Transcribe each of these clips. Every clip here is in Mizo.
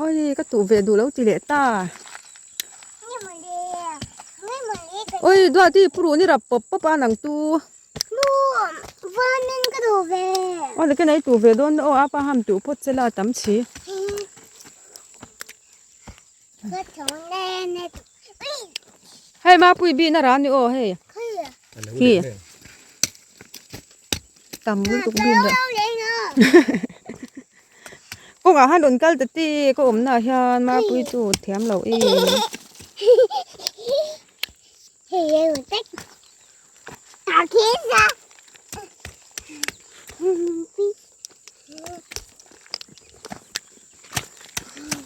Oi ka tuh ve duh lo ti leh ta. Oi duati puru ni rap pawp pawp a nang tu. Aw le ka nei tuh ve dawn aw apa ham tuh phawt che la tam chi. Hei mapui bin a ran ni aw hei. Khi. Tam lutuk bin la. Kawngah han rawn kal ta ti ka awmna ah hian mapui chu thiam lo e.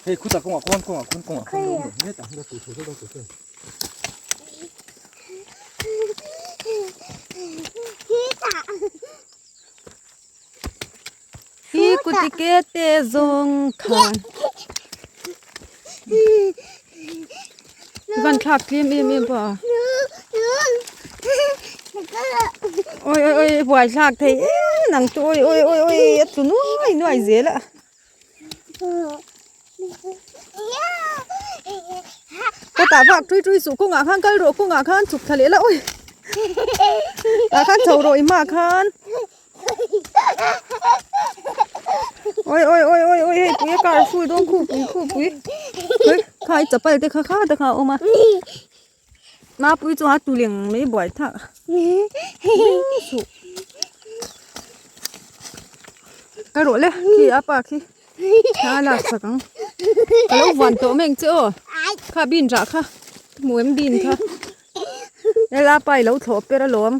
Hei khutah kawngah khawn kawngah khawn kawngah khawn lo awm hetah hian tu thu deuh tu Hi kutike te zawng khan Van thlak tlem em em pawh a Oi oi oi buai thlak thei em nang chu oi oi oi oi a tlu nuai nuai zel a. Ka tah vak tui tui suh kawngah khan kal rawh kawngah khan chhuk thla leh la oi tah khan chho rawh i hmaah khan oi oi oi oi oi hei pui a kar ful dawn khu pui khu pui hei kha i chapal te kha kha te kha a awm a mapui chu a tuleng mai buai thak suh ka rawh le khi a pa khi a lak sak ang ka lo vuan tawh mai ang che aw kha bin rah kha hmu em bin kha hela pa i lo thlawh per alawm.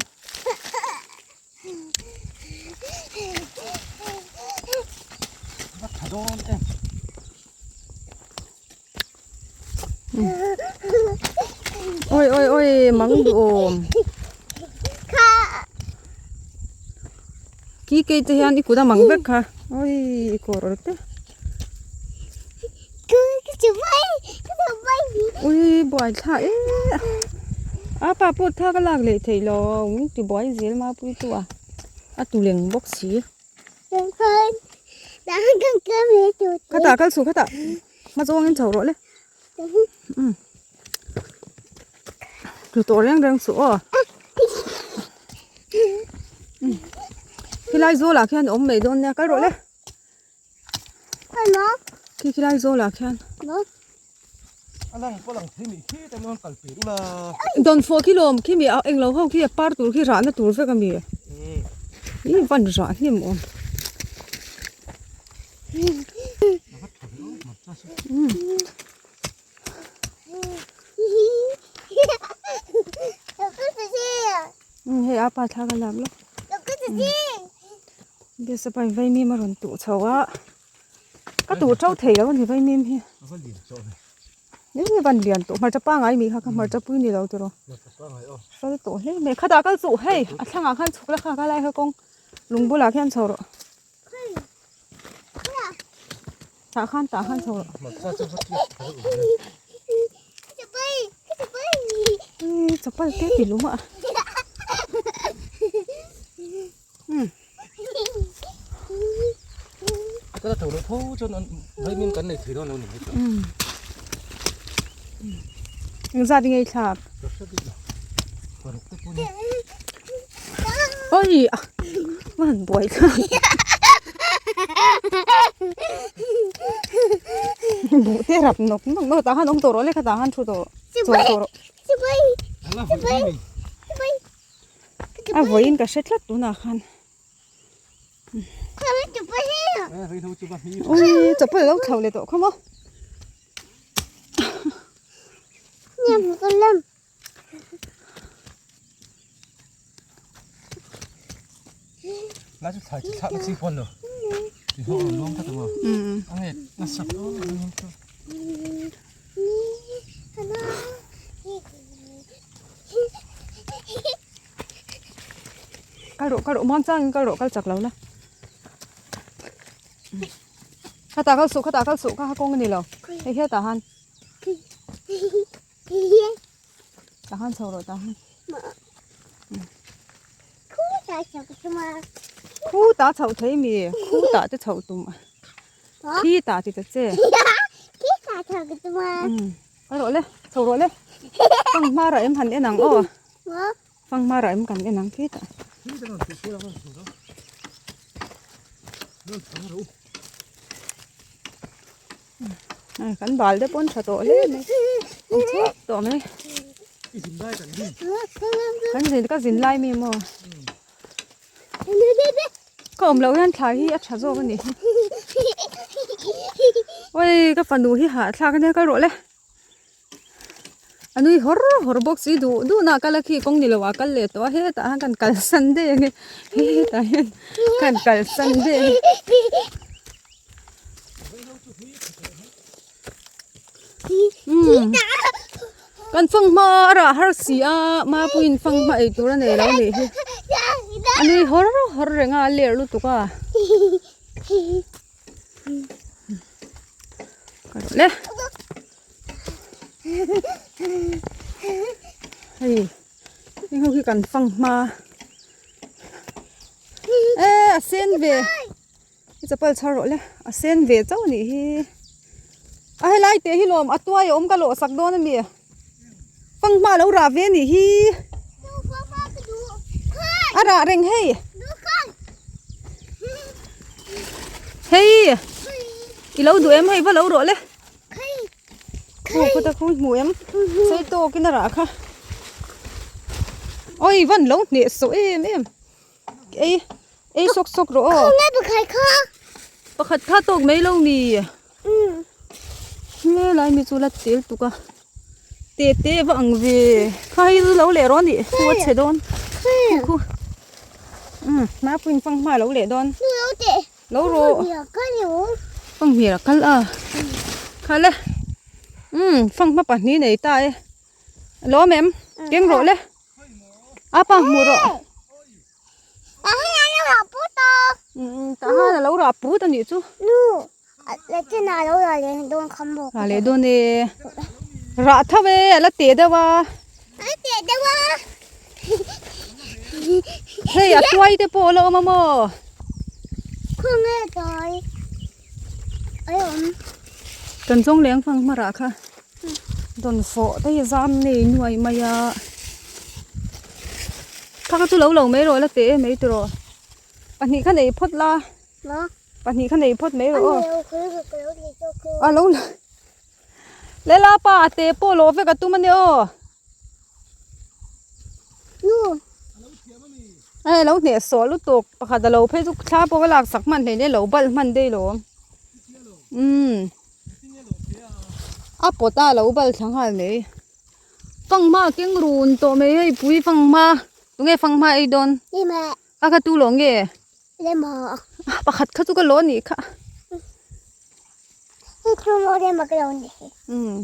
Oi oi oi mang duh awm khi kei te hian i kut a mang vek kha oi i kawr awrh te ui buai thla e a pa pawh thla ka lak leh theih lo min ti buai zel mapui chu a a tuleng bawk si. Khatah kal suh khatah hma zawngin chho rawh le umm tlu tawh reng reng suh aw khilai zawlah khian a awm mai dawn nia kal rawh le khi khilai zawlah khian dawnfawh khi lawm khi mi englo ho khi a par tur khi rahna tur vek a mi ih van rah hnem awm. Hei a pa thla ka lak lawk bes a pa in vaimim a rawn tuh chho a ka tuh tho thei lo a ni vaimim hi eng nge van lian tawh hmarcha pangai mi kha ka hmarcha pui ni lo tiraw hral tawh hle mai khatah kal chuh hei a thlangah khan chhuk la kha ka lai kha kawng lung bulah khian chho rawh. Tah khan tah khan chho rawh. Chapal te ti lum a. Ka la tho lo tho chuan an vaimin kan nei thei dawn lo ni mai chuan. Engzat nge i thlak? Oi a man buai thlak buh te rap nawk nawk nawk tah khan awm tawh rawh le khatah khan thu tawh rawh chawl tawh rawh a vawiin ka hre tlat tunah khan ui chawpal lo thlo leh tawh kha maw. Kal rawh kal rawh muangchangin kal rawh kal chak lo la khatah kal suh khatah kal suh kha kawng a ni lo hei hetah han. Tah khan chho rawh tah khan. Khutah chhoh thei mi? Khutah te chhoh tum a. Khitah ti ta che. Khitah chhoh ka tum a. Kal rawh le, chho rawh le. Fanghma rah em han en ang aw. Fanghma rah em kan en ang khitah. Kan bal te pawn tha tawh hle mai. An chhuak tawh mai. Kan zin ka zin lai mi maw. Ka awm loh hian thlai hi a tha zawk a ni. Oi ka fanu hi hahthlak ania kal rawh le. A nui hawr hawr bawk si duh duh na kal a khi kawng ni lo ah kal leh tawh a hetah hian kan kalsan daih ang e hetah hian kan kalsan daih ang e. Kan fanghma a rah har si a mapuiin fanghma ei tur a nei lo nih hi a nui hawr hawr reng a a ler lutuk a ka rawh le hei heng ho hi kan fanghma e a sen ve. I chapal chhar rawh le a sen ve chauh anih hi a helai teh hi lawm a tuai a awm ka lawh sak dawn ami fanghma lo rah ve anih hi a rah reng hei hei i lo duh em hei va lo rawh le khu khuta khu hmu em sei tawkin a rah kha oi van lo hneh sawh em em. Ei ei sawk sawk rawh aw. Khawnge pakhat kha. Pakhat kha tawk mai lo mi. Nge lai mi chu la tel tuk a. Te te va ang ve. Kha hei chu lo leh rawh ni. Khu a chhe dawn. Khu khu. Um ma puin fang hma lo leh dawn. Lo te. Lo rawh. Fang hmel a kal a. Kha le. Um fang hma pahnih nei ta e. Lawm em? Keng rawh le. Apa hmu rawh. Ta han a lo rah put a nih chu. Nu, la chen a lo rah leh dawn kha maw. Rah leh dawn e. Rah tho e, a la teh deuh a. A la teh deuh a. Hei a tuai te pawh a la awm a maw. Khawnge tuai? Kan zawng leng fang hma rah kha dawn fawh te hi zam nei nuai mai a kha kha chu lo lo mai rawh la teh em mai tiraw pahnih kha nei phawt la pahnih kha nei phawt mai rawh aw a lo lela pa a te pawh lawh vek a tum a nia aw. Hei lo hneh sawh lutuk pakhat a lo phei chu thla pawh ka lak sak hman hlein e lo balh hman daih lo umm a pawt a lo balh thla nghal mai fanghma keng run tawh mai hei pui fanghma tunge fanghma ei dawn a kha tu lo nge pakhat kha chu ka lo anih kha umm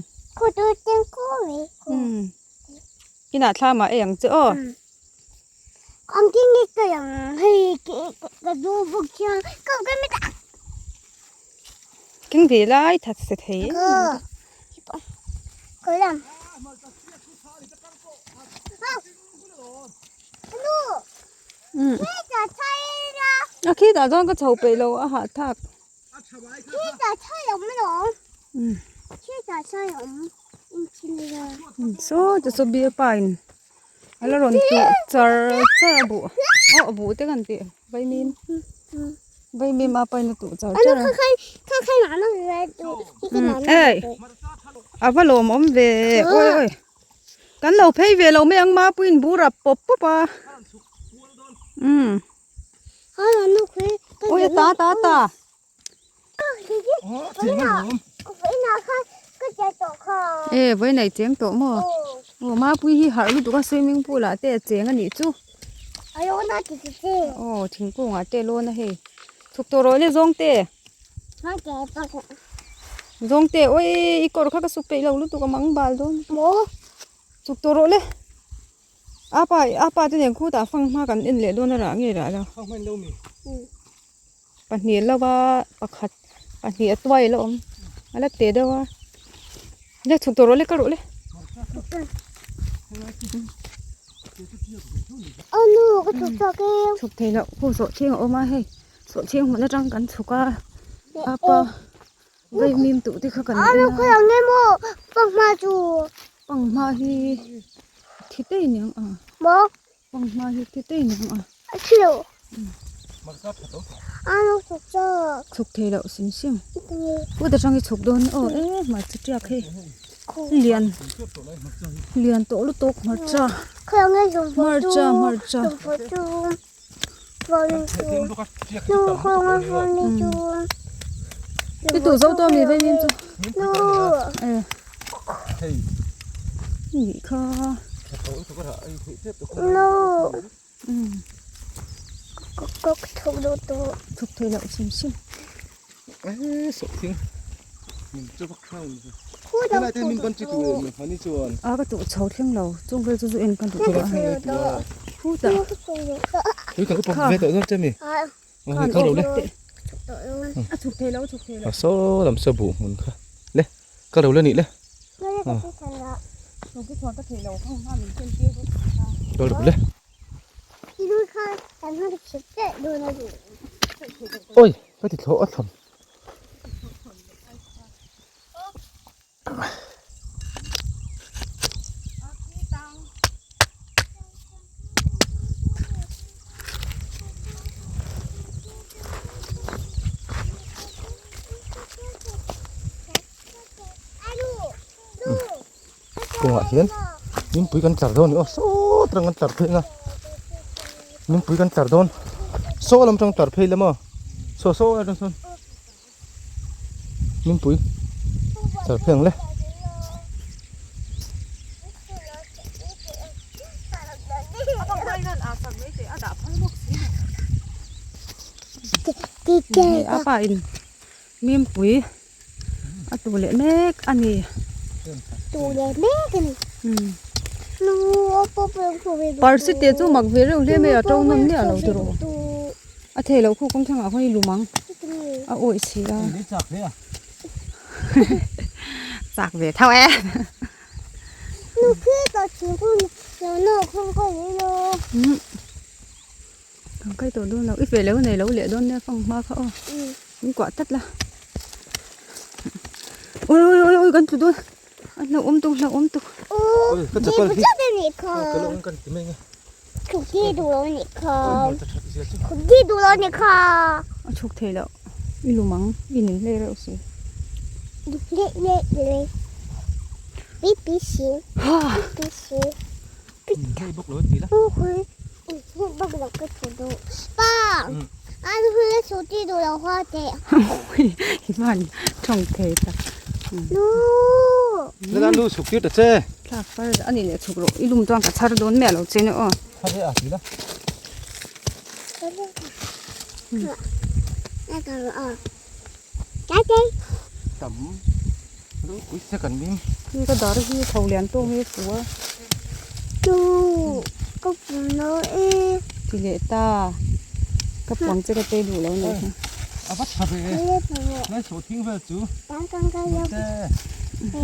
umm. Inah thla mah ei ang che aw. Keng ve lai that se thei em em. A khitah chuan ka chho peih lo a hahthlak. Saw te saw bial pa in a la rawn tuh char char a buh aw a buh te kan tih vaimim vaimim a pa in a tuh char char a ei a va lawmawm ve awi awi kan lo phei ve lo mai ang mapuiin bur a pawp pawp a umm. Ui ta ta ta. E vawi nei cheng tawh maw. Aw mapui hi harh lutuk a swimming pool ah te a cheng a nih chu. Aw thingkung ah te a lawn a hei. Chhuk tawh rawh le zawng te. Zawng te oi i kawr kha ka su peih lo lutuk a mang bal dawn. Chhuk tawh rawh le. Apa apa te nen khutah fang hma kan en leh dawn a rah nge rah lo. Pahnih lo va pakhat pahnih a tuai la awm a la teh deuh a le chhuk tawh rawh le ka rawh le. Anu ka chhuk chhuak e. Chhuk thei loh khu sawhthing a awm a hei sawhthing hmun atang kan chhuk a apa vaimim tuh te kha kan en a. Anu khawi ang nge maw panghma chu. Panghma hi thi tei niang a. Maw. Panghma hi thi tei niang a. A thi lo. Anu chhuk chhuak. Chhuk thei loh sim sim. Kut atang hi chhuk dawn aw e hmarcha tiak hei. Lian lian tawh lutuk hmarcha hmarcha hmarcha i duh zo tawh a mi vaimim chu e nih kha Thuk thei loh sim sim. A ka tuh chho thleng lo chung vel chu zu en ka duh tawh a khutah kha khan awk vek teh a chhuk thei lo a chhuk thei lo. Saw lam saw buh hmun kha le ka lo la nih le. Ka lo le. Oi ka ti thlawh a thlawm. Kawngah hian mimpui kan tlar dawn a ni aw sawt rang kan tlar phei ang a mimpui kan tlar dawn saw lam atang tlar phei lam aw saw saw atang sawn mimpui tlar phei ang le. A pa in mimpui A tu leh mek a ni. Tu leh mek a ni. Parsi te chu mak ve reuh hle mai a to nawm miah lo tiraw. A thei loh khu kawng thlangah khawn i lum ang. A awih si a. Chak ve tho e. Kan kai tawh dawn lo i feh lo nei lo leh dawn nia fang hma kha aw min kuah tlat la ui ui ui ui kan tlu dawn a hlauhawm tuk hlauhawm tuk a chhuk thei loh i lum ang i ning hle reuh si Tawng thei tak. Thlak far a ni leh chhuk rawh i lum chuan ka chhar dawn miah lo che ni aw. Hi ka dar hi tho lian tawk mai a fu a. Ti leh ta ka puang che ka tei duh lo nih kha.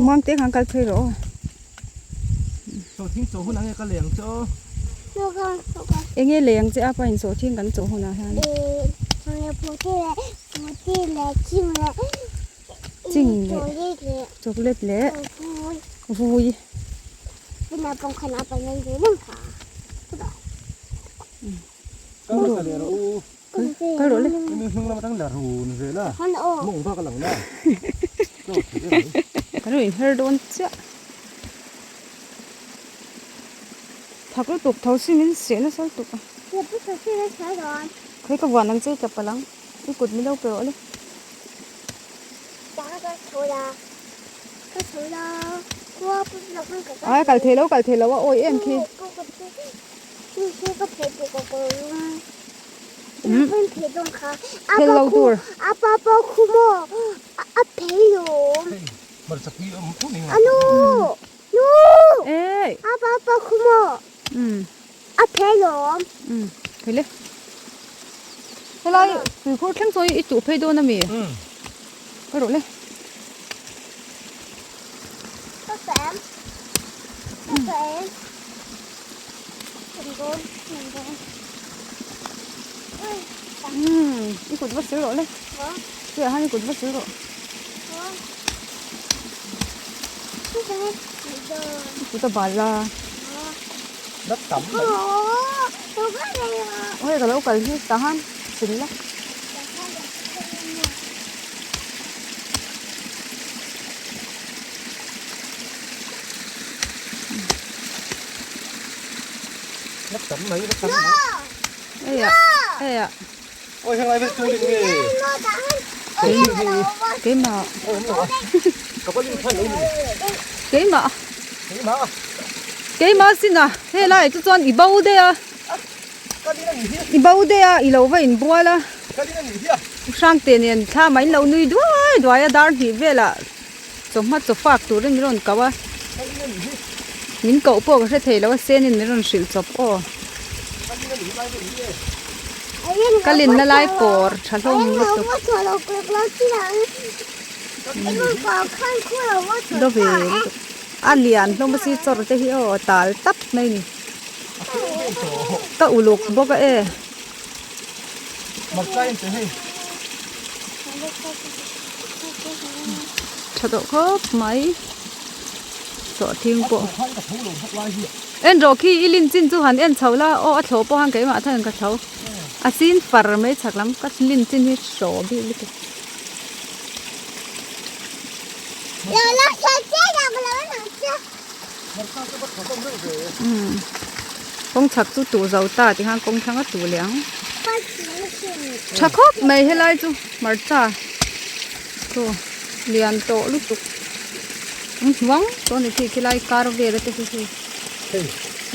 Muang te khan kal phei rawh aw. Enge lei ang che a pa in sawhthing kan chawh hunah hian. Ching leh chocolate leh vui. Kal rawh le. Kan rawn inher dawn chiah. Thak lutuk tho si min seh nasa lutuk a. Khawi ka vuan ang che tla palh ang. I kut min lo pe rawh le. Ai kal thei lo kal thei lo a awi em khi. Phel lo tur. Ê. Thei le. Helai tuikhur thleng sawi i tuh phei dawn ami? Ka rawh le. Umm i kut va sil rawh le chuiah hian i kut va sil rawh i kut a bal la aw hei ka lo kal hi tah han sil la. Keimah keimah keimah sin a helai chu chuan i bo daih a i bo daih a i lo va inbual a hrangte nen thla mai in lo nui duai duai a dar hnih velah chawhma chaw fak turin min rawn koh a min koh pawh ka hre thei lo a senin min rawn hrilh chawp aw ka linna lai kawr tha hlawm lutuk do ve lutuk a lian hlawm a si chawr te hi aw tal tap mai a ni ka uluk bawk a e. Tha tawh khawp mai sawhthing pawh en rawh khi i lin chin chu han en chho la aw a thlawh pawh khan keimah thangin ka thlo a sin far mai chhak lam ka lin chin hi hraw bik lutuk. Kawng chhak chu tuh zo ta ti khan kawng thlang a tuh leh ang. Tha khawp mai helai chu hmarcha chu lian tawh lutuk ang hnuang tawh a ni khi khilai kar vel te khi hei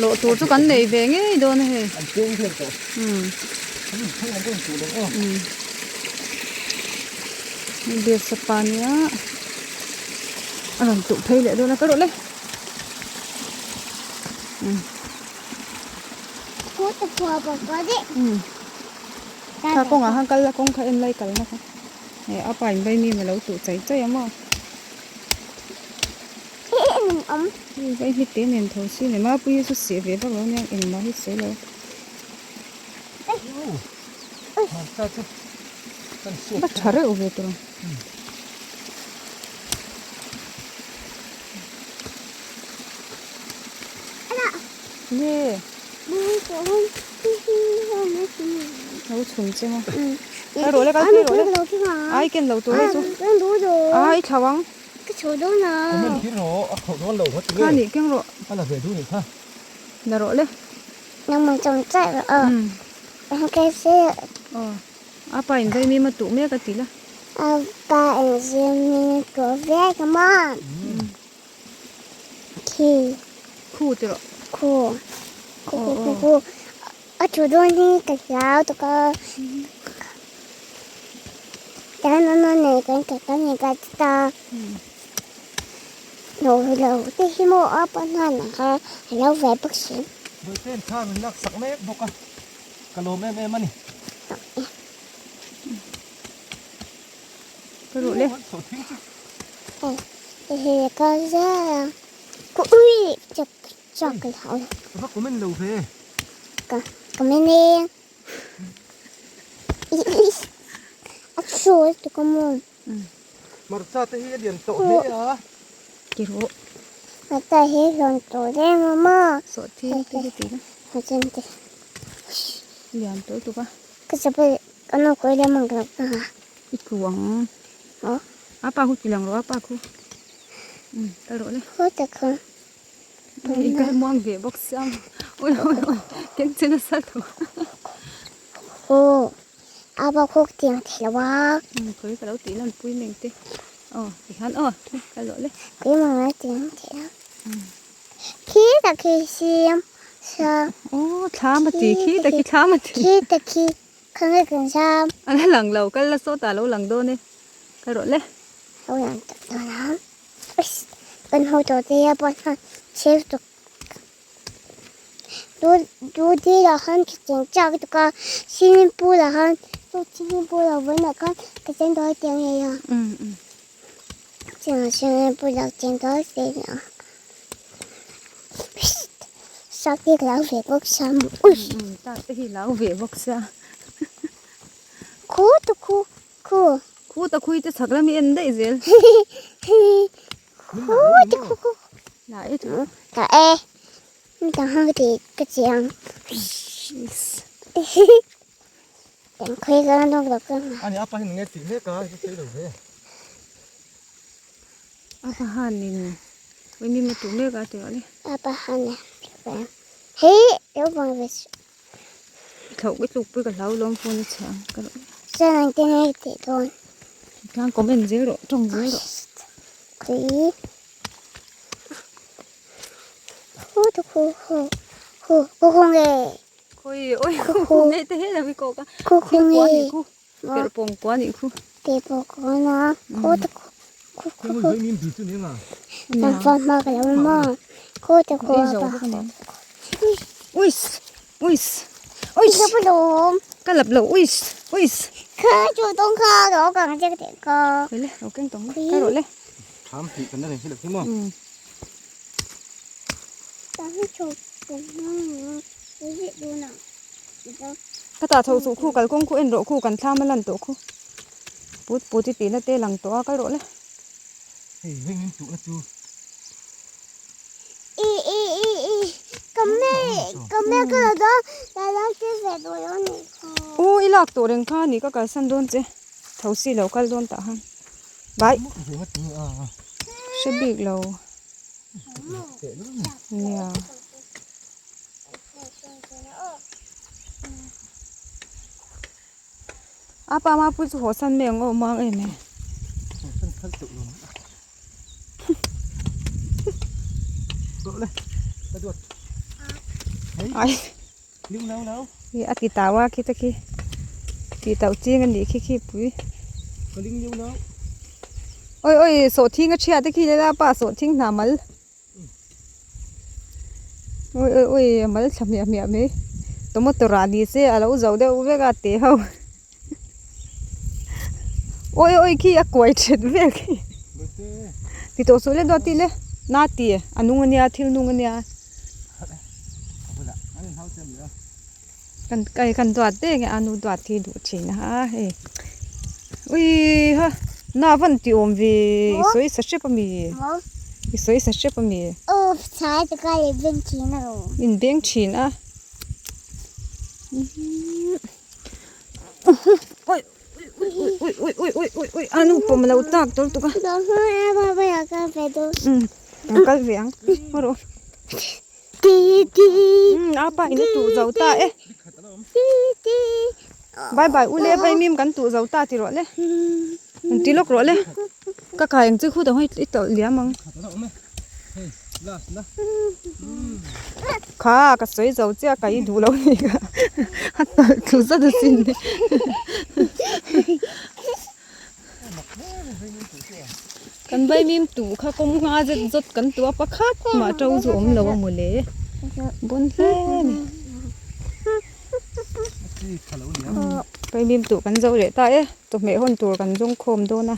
lawh tur chu kan nei ve ngei dawn a hei umm biasa pa nia a rawn tuh phei leh dawn a ka rawh le. Kha kawngah khan kal la kawng kha en lai kalna kha eh a pa in vaimim a lo tuh chai chai a maw hei hi te nen tho si nei mapui hi chu seh ve vak lo nia engmah hi sawi lo a tha reuh ve tur ang. Nge Lo chhun che maw Kal rawh le kal phei rawh le Ai ken lo tur hei chu Ai thlau ang Kha nih keng rawh La rawh le Aw A pa in vaimim a tuh mek a ti la. A pa in vaimim a tuh mek a maw? Khi. Khu ti rawh. Khu. Khu khu khu khu. A thu dawn hi ka hlau tuk a. Tan a nei kan ka kan nei ka ti ta. Lo lo te hi maw a pa hnan ah kha a lo ve bawk si. Bawihten kha min lak sak mek bawk a. Ka lawm em em a ni. Ka ruh le. Ka za. Ku ui chak chak hau. Va comment lo ve. Ka comment e. A chu tu ka mu. Hmarcha te hi a lian tawh hle a. Ti rawh. Hmarcha hi lian tawh hle mama. Sawhthing te hi ti la. Sawhthing te. Lian tawh lutuk a. Ka chapal ka nu kawi leh mang ka lo ta. I tlu ang. A pa khu ti lang rawh a pa khu. Kal rawh le. Khaw tak kha. I kal muang ve bawk sia. Oi oi oi keng che nasa tawh. Aw a pa khu tiang thei lo a. Khawi ka lo tih lan pui meng te. Aw tikhan aw kal rawh le. Keimah ngai tiang thei lo. Khi tak khi siam sa. Aw thlam a ti khi tak khi thlam a ti. Khi tak khi khangai kan siam. A la lang lo kal la sawtah a lo lang dawn e. Kal rawh le. Lo lang tawh dawn a. Kan ho tawh te a pawh hian chheu tuk. Dudi lah khan kitchen chak tuk a swimming pool ah khan swimming pool ah vawiinah khan kitchen dawl te ang ei a. Chutiang swimming pool ah kitchen dawl te a. Tlak te hi ka lau ve bawk sia ui. Tlak te hi lau ve bawk sia. Khu ta khu khu. Khu ta khui te chhak lam hi en daih zel. Khu ta khu khu. La e chu. La e. Mi dang han ka ti ka chiang. Teng khui ka nok lo ka. Ani apa hin nge ti mek a sei lo ve. Apa hanin ui mi ma tu mek a ti rawh le. Apa han e. Hei lo bang ve. Thloh i tluk pui ka hlau lawm phone a chhe ang ka rawh. Chuan ang te nge tih dawn. Tlang comment zel rawh tawng zel rawh. Khui. Khu tu khu khu khu khu khu nge. Khui oi khu khu nge te he lo i kawk a. Khu khu nge. Perh pawng kua nih khu. Perh pawng kua na khu tu khu khu khu khu. Nia. Fa ma ka lo ma khu tu khu a pa. Uis uis uis. Ka lap lo uis uis. Kha chu tawng kha lo kang che ka tih ka. Khawi le lo keng tawng le ka rawh le. Tham tih kan la nei hi lo hi maw. Ka tah chhoh suh khu kalkawng khu en rawh khu kan thlam a lan tawh khu put put i tihna te lang tawh a kal rawh le. Hei veng in tuhna chu. I i i i ka me ka me ka lo dawn la la che ve duh lo ni kha. U i lak tawh reng kha ni ka kalsan dawn che tho si lo kal dawn tah han bye. Hre bik lo. Nia. A pa ma pui chu haw san mai ang aw mang em e. Ai. A ti tau a khi te khi. Ti tauh ching a nih khi khi pui. Oi oi sawhthing a chhiat te khi le la pa sawhthing hna mal. Oi oi oi a mal thla hmiah hmiah mai. Tomato rah ni se a lo zo deuh vek a te ho. Oi oi khi a kuai that vel khi. Ti tawh suh le dawt ti le. Na ti a nung a nia thil nung a nia. Kan kai kan duat te nge a nu duat hi duh thin a hei ui ha na van ti awm ve i sawi sa hrep ami i sawi sa hrep ami in beng thin a ui ui ui ui ui ui ui a nu pawm lo tak tawlh tuk a um kal ve ang haw rawh. A pa in a tuh zo ta e. Bye bye ule vai mim kan tuh zo ta ti rawh le. An ti lawk rawh le. Ka kai ang chu khu dang i tawlh liam ang. Kha ka sawi zo chiah ka i duh lo ni ka. A tawlh thu zat asin ni. Kan vaimim tuh kha kawng nga zet zawt kan tuah pakhat mah to chu awm lo a mawle bawn hle a ni vaimim tuh kan zo leh ta e chawhmeh hawn tur kan zawng khawm dawn a.